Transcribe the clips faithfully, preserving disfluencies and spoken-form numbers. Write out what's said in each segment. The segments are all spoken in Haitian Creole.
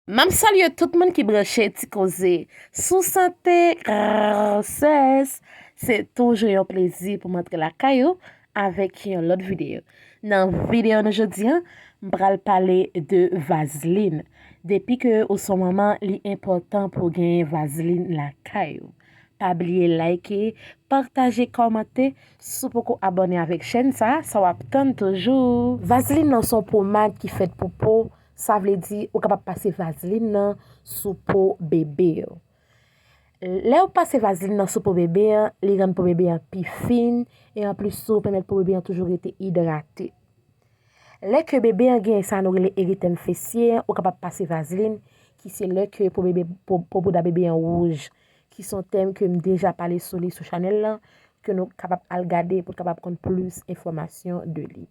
M ap salye tout moun ki branche Ti Koze sou sante, grasès. Se toujou yon plezi pou m antre lakay ou avèk yon lòt videyo. Nan videyo nou jodi a, m pral pale de vazlin. Depi ke ou se yon manman, li enpòtan pou w genyen vazlin lakay ou. Pa bliye like, pataje, kòmante. Si w poko abòne avèk chèn sa, sa w ap tann toujou? Vazlin nan se yon pomad ki fèt pou po, sa vle di ou kapab pase vazlin nan sou po bebe yo. Lè ou pase vazlin nan sou po bebe an, li rann po bebe an pi fin, e anplis tou, pèmèt po bebe an toujou rete idrate. Lè ke bebe an gen sa nou rele eritèm fesye an, ou kapab pase vazlin, ki se lè ke po bebe, po, po bouda bebe an wouj, ki se yon tèm ke m deja pale sou li sou chanèl lan, ke nou kapab al gade pou n kapab konn plis enfòmasyon de li.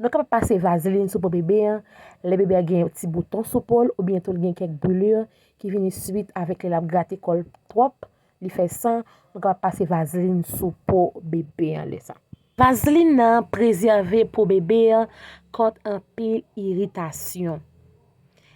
Nou kapab pase vazlin sou po bebe an, lè bebe an gen yon ti bouton sou po l, oubyen tou l gen kèk brilure ki vini swit avèk lè l ap grate kò l twòp, li fè san, nou kapab pase vazlin sou po bebe an lè sa. Vazlin nan prezève po bebe an kont anpil iritasyon.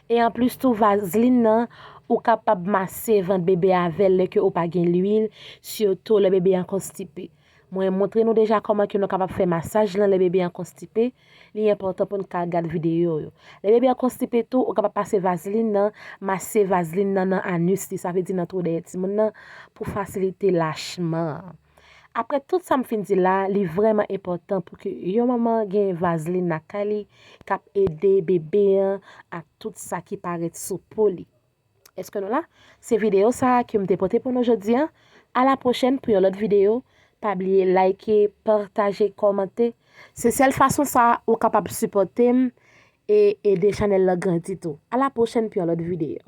E anplis tou, vazlin nan, ou kapab mase vant bebe avè l lè ke ou pa gen lwil, sitou lè bebe an konstipe. Mwen montre nou deja kòman ke nou kapab fè masaj lan lè bebe an konstipe. Li enpòtan pou n ka gad videyo yo. Lè bebe an konstipe tou, ou kapab pase vazlin nan, mase vazlin nan nan anis li, sa vle di nan twou dèyè timoun nan, pou fasilite lachman an. Apre tout sa m fin di la, li vrèman enpòtan pou ke yon manman gen vazlin lakay li k ap ede bebe an ak tout sa ki parèt sou po li. Èske nou la? Se videyo sa a ke m te pote pou nou jodi a. A la pwochèn pou yon lòt videyo. Pa bliye like, pataje, kòmante. Se sèl fason sa a ou kapab sipòte m e ede chanèl la grandi tou. A la pwochèn pou yon lòt videyo.